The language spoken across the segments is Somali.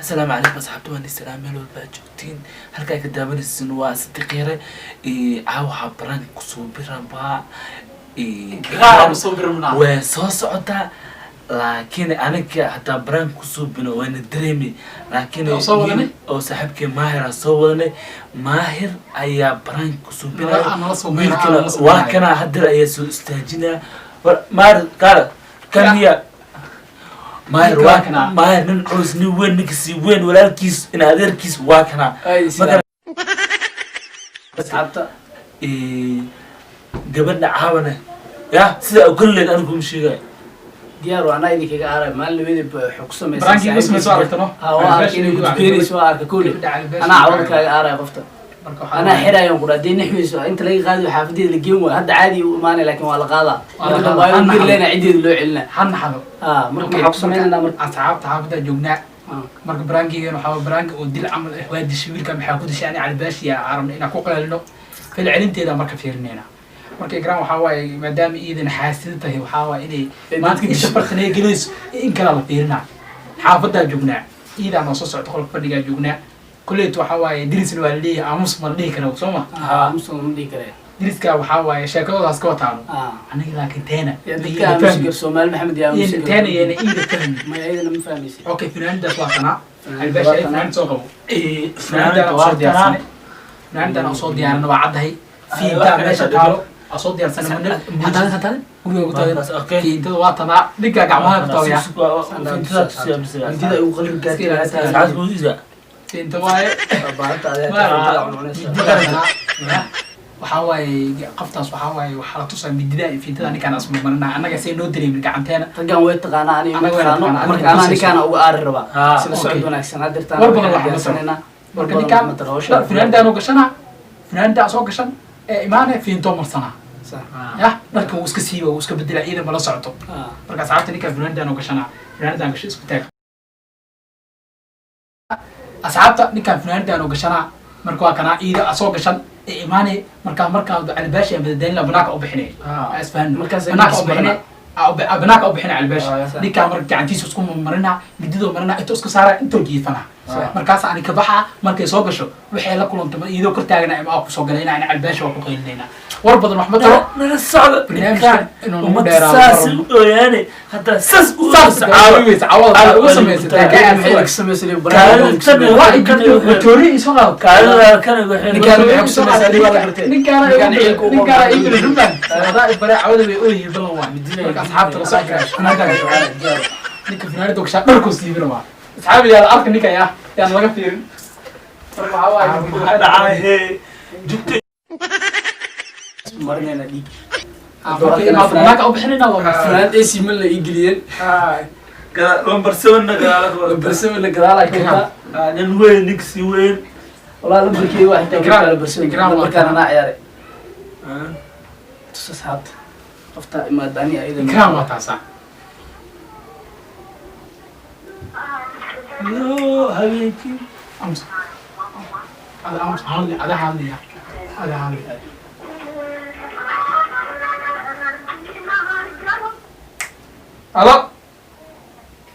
Asalaamu calaykum asxaabta, waan isalaam meel walba aad joogtiin. Halkaa ka daawanaysin waa Sadiq Yare. Caawa waxaa prank kusoo birabaa. Soo birabnaa. Way soo socotaa, laakiin aniga hataa prank kusoo bino wayna dareemi, laakiin Oo soo wadanay? Oo saaxiibkii Maahir aa soo wadanay. Maahir ayaa prank kusoo binaya. Nala soo binaya, wiilkana nala soo waa binaya. kana hadeer ayaa soo istaajinaya. War Maahir, kaala kamiya Maahir. Ninka waa waa kanaa. Maahir nin culus, nin weyn, ninkasi weyn, walaalkiis in adeerkiis waa kanaa. Ay, marka asxaabta. Gabadha caawana ya sida ogolleed anigu kuma sheegayo. Diyaar waa, anaa idinkaga aaray maalin labadii waxay ku samaysay. Prank-ii igu samayso aragtano? Ha, waa arkay inay gudbeenayso, waa arka kule. Anaa cawada kaaga aaraya qofta. Marka waxaa Anaa xiraayan ku dhaa naxweyso inta laga qaadayo xaafadeeda la geen waayo. Hadda caadi u imaanay, laakiin waa la qaadaa. Waa la marka qaadaa. dambe ayadoo Ha bir naxdo. leena ciddeeda loo celinaa. Ha naxdo. Ha, marka maxaa ku sameynaynaa marka? Asxaabta, xaafadda joognaa. Marka prank-igan waxaa prank-i oo dil camal ah. Waa dishay wiilka. Maxaa ku dishay? Ani Calibaashi aa arabna inaan ku qeelino falcelinteeda. Marka fiirinayna marka Igraan waxaa waaye, maadaama iidan xaasida tahay, waxaa waaye inay Ee, maanta dadka isha dishay. fartanay gelayso in kalaa la fiirinaa. Xaafadaa joognaa, iidaa noo soo socota, qolka fadhigaa joognaa. Koleyt waxaa waaye dirisna waa laleeyahay, aamus ma la dhihi kara, soo ma? Ha, muslim ma dhihi karee. Diriska waxaa waaye sheekadoodaas ka wataano. Aniga laakiin teena Ya dadka aamusi kar, Soomaali Maxamed yaa aamusi kar. Teena yeena iida fahmi. Maya, iyadana ma fahmaysa. Okay, finaanidaas waa tanaa. Finaanada Albaashi waa ay tanaa. Finaanad soo qabo. Fanaanada Finaanadaan waa soo diyaarsanay, tanaa. finaanadan soo diyaarana waa caddahay. Fiintaa meesha taalo aa soo diyaarsanay. Hataa Mana guriga ku taagan. Okay. Fiintada waa tanaa, ninka gacmaha ku taabaya. Midida ugu qalin. Iska ilaali. Saas buu Fiinta waaye. Baahanta adeer cuncunaysa. Midida tanaa waxaa waaye qoftaas, waxaa waaye waxaa la tusaa midida iyo fiintada ninkaan asma marinaa annaga say noo dareemin gacanteena. Raggan way taqaanaa, aniga ma Anaga way taqaano. taqaanaa, marka aniga anaa tusayso. ninkaana uga aari rabaa. Sida socod wanaagsan hadirtaan. War badan wax ma taro. Marka ninkaan finaanadaanu gashanaa, finaanadaa soo gashan ee imaane fiintoo marsanaa. Ya dharkan wuu iska siiba, wuu iska bedelaa, ciidan mala socoto. Marka asxaabta, ninkaan finaanadan u gashanaa, finaanadan gasho, isku taag. Asxaabta, ninkaan finaanadan u gashanaa. Marka waa kanaa ciida asoo gashan ee imaane. Markaa Calibaashi aan badadaalina banaanka u bixinay. Isfahanno. Markaas ay banaanka u ninkiis bixinay, banaanka u bixinay Calibaashi. Ninkaan marka gacantiisa isku marinaa, mididoo marinaa, intuu iska saara, intoo jiifanaa. Markaas ani ka baxaa. Markay soo gasho waxay la kulantay ma iyadoo kor taagana ima kusoo galayna. Ani Calibaashi waa ku qaylinayna. War badan wax ma taro. Nala socda. Barnaamijka inuu nagu Ummad dheeraado saas ma rabno. u ooyaane haddaa saas u Saas caawiyeysa cawada ugu samaysay. Toori isoo qaado. Kaalada kan Ninkaan waxay ku samaysay adiga waa la gartay. Ninkaana Ninkaan ciilka u ninkaana ibn ruban hadaa ibare cawada way ooyihiin balan waa. Marka asxaabta, la socda, finaanada gasho. Ninka finaanada gashaa dharkuu siibin waa asxaabi yaa la arka ninka yaa yaan laga fiirin. Marka waxaa waaye dhacay jugta. Marinayna dhiig. Marka imaado banaanka u bixinayna waa marsan. Funaanad AC Milan ii geliyeen. Lambar 7 na gadaala ka wada. Lambar 7 la gadaal ay keentaa. Nin weyn, ninksi weyn. Walaa lambarkii waa xitaa Ikraam- markaa lambar 7. Ikraam waa Lambarkaan tanaa. anaa ciyaaray. Tus asxaabta qofta imaada ani ayada. Ikraam waa taasaa. Yo habeenkii. Amus ada, amus hadli, ada hadliya, ada hadli. Alo,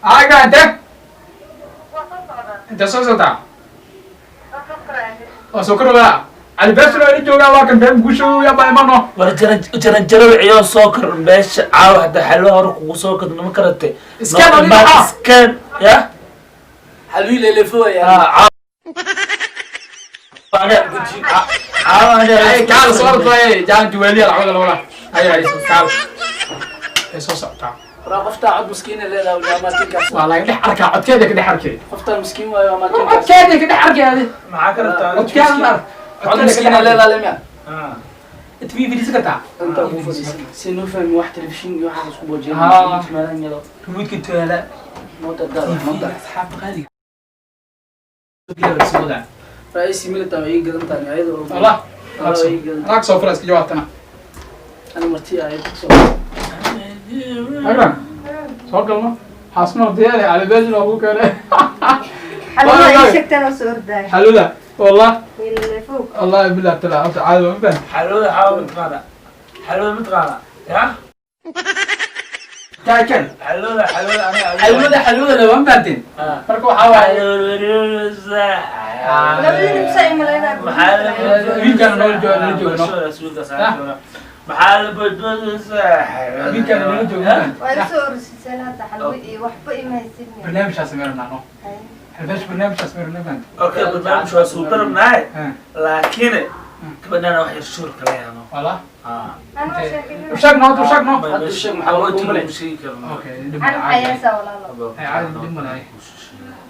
aga inte soo socotaa? Waa soo korobaa. Cali Beeshin waa ila joogaa, waa kan been gusho yaba imano. War jaranjaro wiciyo soo kor meesha caawa hadda xalwo hore kugu soo kadno ma karate. Iskaan oo dhinaca. Iskaan ya. Xalwiil elefoya. Caawa. Ay kaala soo ortay jaan juweliya lacagda lawala ay ay kaala ay soo socotaa. Waraa qoftaa cod miskiina leedahay waa maatinkaas. Waa laga dhex arkaa codkeeda, ka dhex arkay. Qoftaa miskiin waayo waa maatinkaas. Codkeeda ka dhex arkay adi. Maxaa ka rabtaa? Codkeeda ma ark. Cod miskiina leedahay lemia. Inta mii fadhiisan kartaa? Intaa ku fadhiisan si noo fahmi wax telefishin iyo waxaas isku boojiyeen. Meelahan yado. Remote-ka tuyaala. Moota daar moota. Asxaabta qaaliga. Raisi Milan way ii gadan tahay ayadoo. Wallah. Wallah way ii gadan. Raag soo fura iska jawaabtana. Ani marti ayad soo. Agran soo galno xaasno diyaari. Cali Beeshin waa ku keenay. Xalwada ii sheegtaan oo soo ordaya. Xaluda wallah. Fog. Wallahi billah tala horta caadi waa ma fahan. Xalwada caawa mataqaana, xalwada mataqaana ya. Taakan. Xalwada, xalwada aniga. Xalwada, xalwada lama fahanteen. Marka waxaa waaye Labadiina bisa imalaynaa. Wiilkaan noola jooga, nala jooga, no. Maxaa la badbaadaysaa? Wiilkaan noola jooga. Waa ila soo orsiseen hadda xalwo iyo waxba ima haysin. Barnaamijkaas meerna no. Halbeesh barnaamijkaas meerna fahanteen. Okay, barnaamij waa soo darabnahay, laakiin gabadhana wax yar shuur kala yaano. Wala. Anaa sheekay. U sheeg no, u sheeg no. Hadda u sheeg, maxaa loo kumalay? Okay, dhib An ma xayeysa walaalo. Ay caadi dhib ma lahay.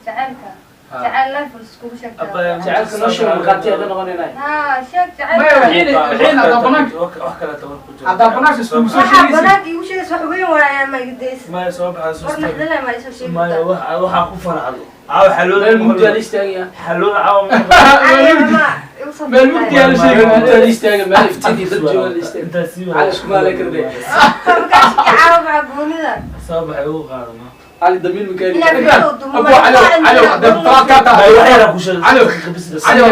Jacaylka. Jacayl life iskugu sheegtaa. Jacaylka noo sheego, markhaati aad noqonaynay. Haa, sheeg Maya, jacaylka. waxayna haddaa banaanka wax kale tabar ku jiro. Haddaa banaanka iskugu soo Waxaa sheegaysa. banaanka iigu sheegaysa wax weyn waaye ma iga daysa. Maya, soo baxa, soo War naxdalay ma isoo sheegi maya kartaa. Waxaa ku farxdo caawa xalwada. Meel mugdi aa la istaagaya. Xalwada caawa. Aniga ma igu soo Meel mugdi aa la sheegay. Meel mugdi aa la istaaga, meel iftiin iyo dad jooga la istaaga. Intaas sii. Cali isku maalay kardhe. Markaas caawa maxaa goonida? Soo baxay ugu qaadano. Cali damiin makaani. Ilaa bilow dumo. Abu Calo, Calo, haddaa falaad kaa tahay. Wax yar ku sheeg. Calo, Calo,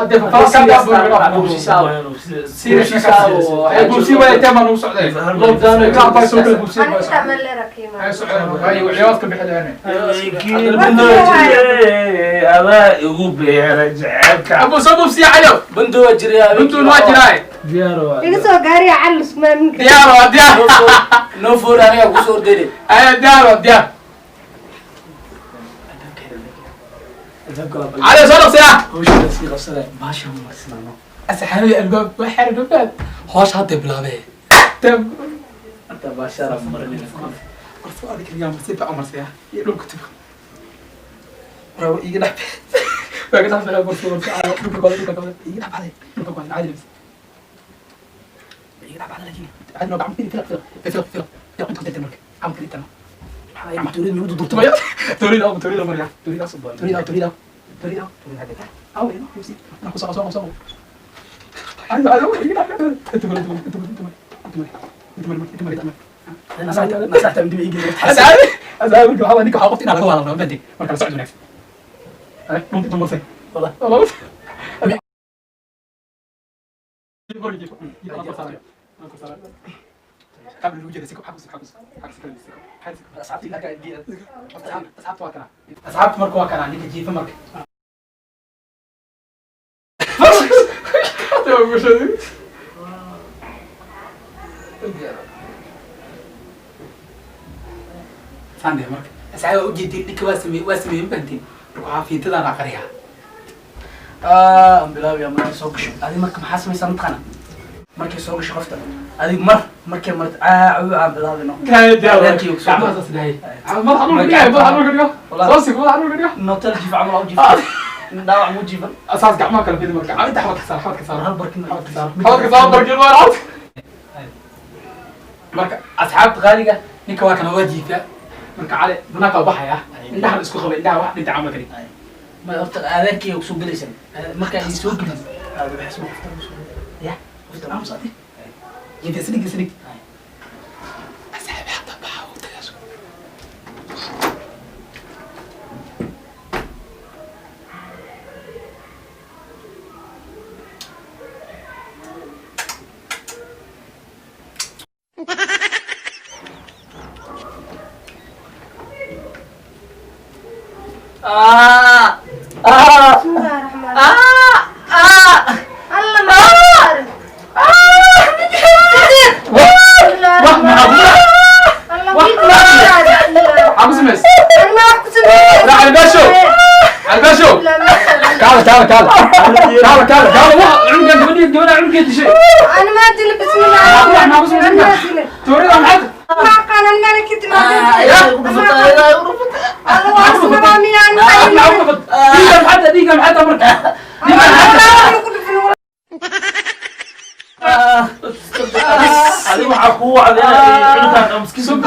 haddaa falaad kaa tahay, buusi waay teema nagu socday. Lockdown baa soo kala buusi Ani baa xitaa meel dheer aa ka ay imaada. socdeen. Ay wiciyaadka bixi lahayn. Adaa igu beera jecelka. Abu soo buusiya Calo. Bando waa jiray. Runtuun waa jiraa. Diyaar waa. Iga soo gaariya cali isku maamin kara. Diyaar waa diyaar. Noo foor aniga kusoo ordayne. Ay diyaar waa diyaar. Calo soo dhaqsiya. Hawsha sii qabsaday. Baasha ma marsanaano. Asxaabi albaab waa xarir albaab. Hoosh hadda bilaabay. Tam. Inta baasha la marinayna. Warfu adig riyaa marsi baa marsiya. Iyo dhulka tib. Rawo iga dhax. Waa ka dhax warfu warfu calo dhulka qolada dhulka qolada iga dhax baxday. Dhulka qolada caadi labis. Iga dhax baxday laakiin caadi noo gacmo fili fili fili fili fili inta ku marka. Am kali tan. Maxaa tuurid muu dudurto? Maya. Tuurida tuurida marya. Tuurida tuurida tuurida tuurida tuurida. Aw ino yusi. Na ku soo soo soo. Ay ay iga dhax. Inta mari inta mari inta mari inta mari inta mari inta mari inta mari. Nasaxta mid iga. Asxaabi asxaabi marka waxaa waaye ninka waxaa qofta inaa laga wada rabo badi marka la socod wanaagsan. Ay dhunta inta marsay. Wallah. Wallah. Asxaabta marka waa kanaa ninka jiifa marka. Sande marka asxaab waa ujeedin ninka waa sameeyey waa sameeyey ma fahantiin marka waxaa fiintadaan aqriyaa. Aan bilaabaya markay soo gasho. Adiga marka maxaa samaysaa mataqaana? Markay soo gasho qofta. Adiga mar markay marto caacu aan bilaabino. Notel jiif camal u jiif. Dhaawac muu jiifan. Asaas gacmaha kala fidi marka inta xabad ka saar xabad ka saar Hal barkin. xabad ka saar xabad ka saar barkin waa cad. Marka asxaabta qaaliga ninka waa kana waa jiifaa marka cali banaanka waa baxaya indhaha la isku qaba indhaha wax dhinta camal kali. Ma horta adeerkay soo galaysan. Marka ay soo gelin. Ya Qofta aamus adi. jiifa sidig sidig. Asxaabi hadda baxa u tagaas. Bismillaahi raxmaani raxiim. Alla ma saarin. Sidiiq. Bismillaahi Wax raxmaani maxaa ku raxiim. Alla wiilka ma saarin. Maxaa ku samays? Ani ma wax ku sameeyey. La Albaasho. Albaasho. Bismillaahi raxmaani raxiim. Kaala kaala kaala kaala kaala kaala wax cunugan gabadhii gabadha cunugeed dishay. Ani ma dilin, bismillaahi Wax raxmaani maxaa ku raxiim. Ani ma samays? dilin. Tuurida maxaad? Ma aqaan, ani maana ka timaadin. Alla waa isnabaa miyaan Maxaa ku dhufat? Dhiigga maxaad dhiigga maxaad marka? Dhiigga maxaad? Alla ku dhufin. Adiga waxaa kuu wacday inaa cunugan miskiin.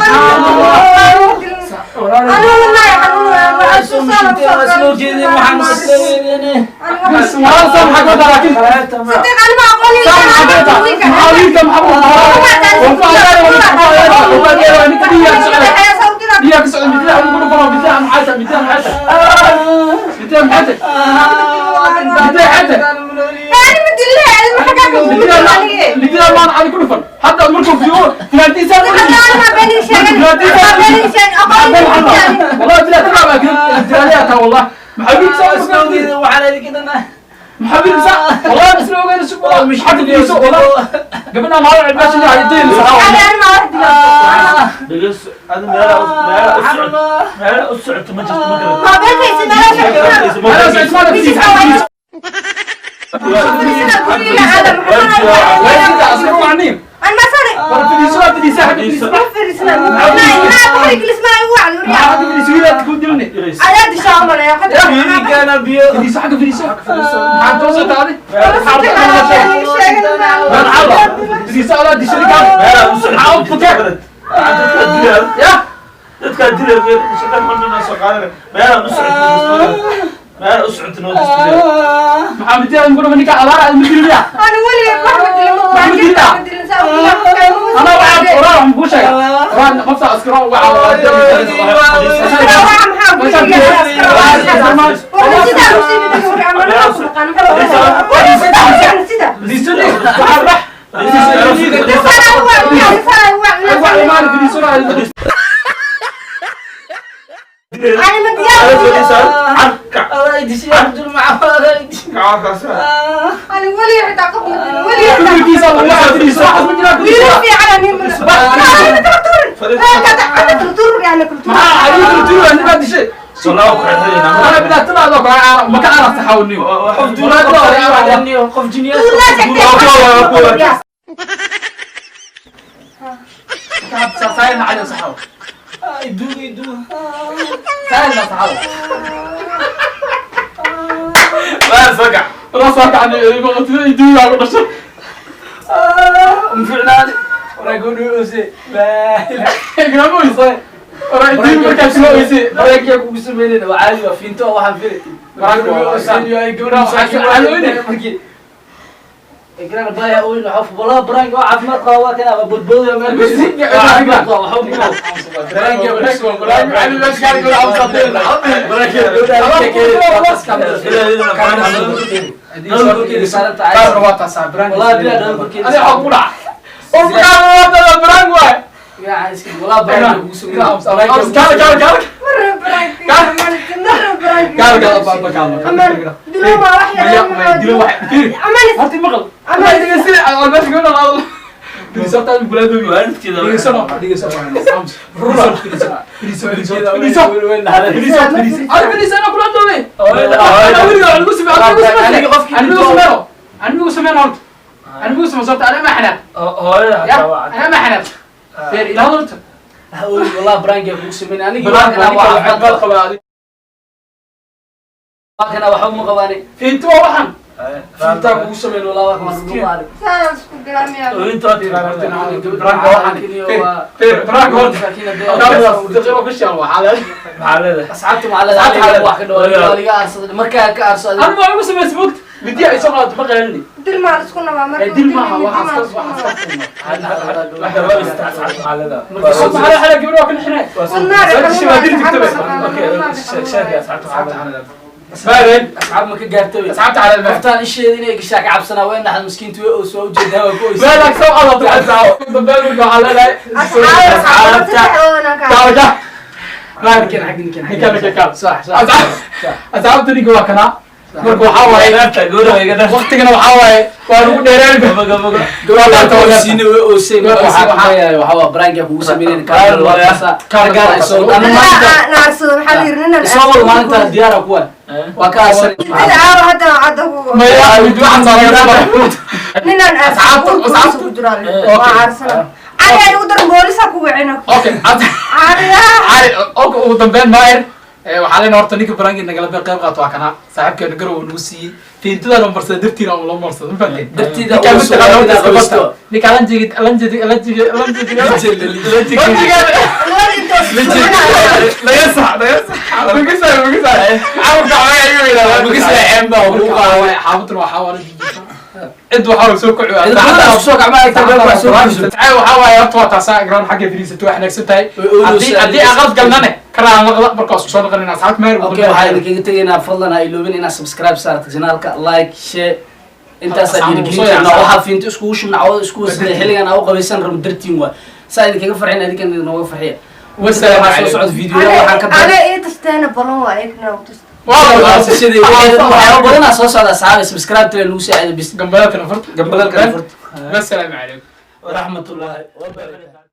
Walaal maxaa ka wadaa laakiin? Maxaa wiilka maxaa ku waan ku hadlaaya waan ku hadlaaya ninka dhiigga ka socda. Dhiigga ka socda midida ugu dhufano midida maxaa tahay midida maxaa tahay midida maxaa tahay midida maxaa tahay midida maan cali ku dhufan hadda markuu fiyo filaantiisa ku dhufan filaantiisa والله محبيب صار waxaan idinka dhanaa محبيب صار والله بس لو قال سوق والله مش حد يسوق والله قبلنا ما على الباشا اللي عيدين Cali ani maa wax dilaa. Dhegeyso, adi meelaha u socoto, meelaha u socoto ma jirto, ma garan. Ma beekaysi meelaha socodka. انا سعيد ما Misis ادري Fadhiisana guriga caada maxaa اسمع عني Aan ma sari. ولا في سؤال في ساحه في Ma fadhiisana. Naa baxri gilismaa igu wacdi ما waryaa. حد في سويلة تكون دلني Adaad dishaa umalaya qadar. Wiilkaana biyo في ساحه في ساحه ما توصل تعالي في سؤال دي شركه Meelaha u socoto عاود فتح dadkaa dilaa, يا dadkaa dilaa, shaqada xunna soo qaadanay. Meelaha u socoto, meelaha u socoto noo distiliya. محمد يا نقول منك على المدير Ani weligay wax ma dilin, ma dilin, ma dilin, saa u dilaa. انا وعد قرار مو شيء قرار خمسه عسكر وعد Askara waa maxaa guriga askara waa. War sidaa u sii dhigay war amal ma ku naqaan. War sidaa u sii sidaa. ديسوني وعد راح Sara waa sara waa. وعد ما ديسوني Ani ma diyaar. Allah idishiya dul maca Ani weligay xitaa qof ma dilin, weligay xitaa. كيس الله ديسوني واحد من جناك Wiilal fiican ani ma. Ana kala tuurin. Ana kala tuurin, ana kala tuurin. ما عليك تقول انا ما ادري شيء Wallahu ku xirxirayna. انا بلا طلع لك ما كان عرفت تحاولني qof ولا qof jiniya Tuulaa sheegtay. سايل على صحاب idu idu سايل صحاب Waa soo kac. راسك عن يدوي على الرشا ma ficnaani waraa gabadhu oose laa ilaaha قراموي راه يدوي مركز شنو يسي Baraankii kugu sameynayna waa caadi, waa fiinto, waxaan fili igraan baya oyn waxa walaa baraanka waa caafimaad qaba, waa kana waa bodboodaya meel waa caafimaad qaba, waxa u والله بلا دول korkeeda walaa baraanka kugu sameynayna. Marra baraanka. Marra baraanka. Aman dilo waa wax yar. Aman Hooyada xataa waa cad. انا ما حنفت فير الى هذا والله baraanka kugu sameynay anigi waa kana waa caafimaad qaba, waa kana waxa uma qabaani في انت وحن fiintaa kugu sameyn walaa waa kana waa Saas ku galaamiyaa. Ooyinta waa tiraahdaa. Maxaa leedahay? Asxaabta macallada wax ka dhawaad liga aarsaday markaa ka aarsaday. انا ما اقول سمعت بوقت بدي اي سؤال تبقى لي Dil maa la isku nabaa marka. دل ما هو Waxa waa istaa asxaabta maxaa leedahay? على حالك قبل وكل حنا Okay, sheegay asxaabta maxaa leedahay? مالك Asxaab ma ka gaartay? اصحابت على المال. Qoftaan isheeda inay gashaa ka cabsanaa, waa inaxad miskiintu way oo soo ujeedaa waa ku oysa. مالك سو الله تحسها على Asxaab saddexdoodana ka. تعال Ninkan xagga ninkan ninkan ninkan kaal. Sax sax. Asxaabta ninka waa kanaa marka waxaa waaye Dhaarta, gowraca iga dhaarta. waqtigana waxaa waaye waa lagu dheeraan. Boga, boga. Gabadha oysiina way ooseen waxaa ku leeyahay waxaa waa baraanka kugu sameynayna kaamil waa kaasa kaargaar ay soo ana maalinta Naarsada waxaa la yiri ninan. Isoo wal maalinta diyaara kuwa waa ka aarsan. Intada caawa hadda cadda ku. maya waxaan saaray. Ninan Asxaabta- ku jiraan. Waa aarsana. Cali ay ugu daran boolisa ku wicina. Okay. Cali. Cali okay, ugu dambeyn maaher waxaa leena horta ninka baraangi nagala qayb qaato waa kanaa saaxiibkeena garow uu nagu siiyey fiintadan oo marsada dartiina oo loo marsado ma fahanteen. Dartiida Ninkaan oo soo mataqaana horta iska qabisto. barta. Ninkaan lanjiga lanjiga lanjiga lanjiga lanjiga Laga sax, laga sax. Magisa magisa cawrka waxaa igu yidhahdaa Magisa ceeb baa ugu qaaday. Xaabaduna waxaa waa cid waxaa soo kocaa. Cidda soo kacma aragtaa, meel wax soo kacayso. Waxaa waaye horta waa taasaa ground xagga fadhiisato wax wanaagsan tahay. Way ooleysaa. Haddii aqal galnane karaan laqda markaa isku soo noqonayna asxaabta meer. Okay, waxaan idinkaga tegaynaa fadlan ha iloobin inaad subscribe saarto channelka, like, share, intaasaa Asxaabta dhiirigelin soo karnaa. yaacsan. Waxaa fiinto iskugu shubna cawada isku wasday xilligan aa u qabaysan rabo dartiin waa saa idinkaga farxin, adinkan idinooga farxiya. Wassalaamu Waxaa soo calaykum. socda videoya waxaan ka Ana ii tasteena balon waa eegna u tasta. Sidii waxyaabo badanaa soo socda asxaabi, subscribe tale lagu soo aado bis. Gambalaalkana furta. Gambalaalkana furta. Assalaamu calaykum. Waraxmatullaahi wabarakaatu.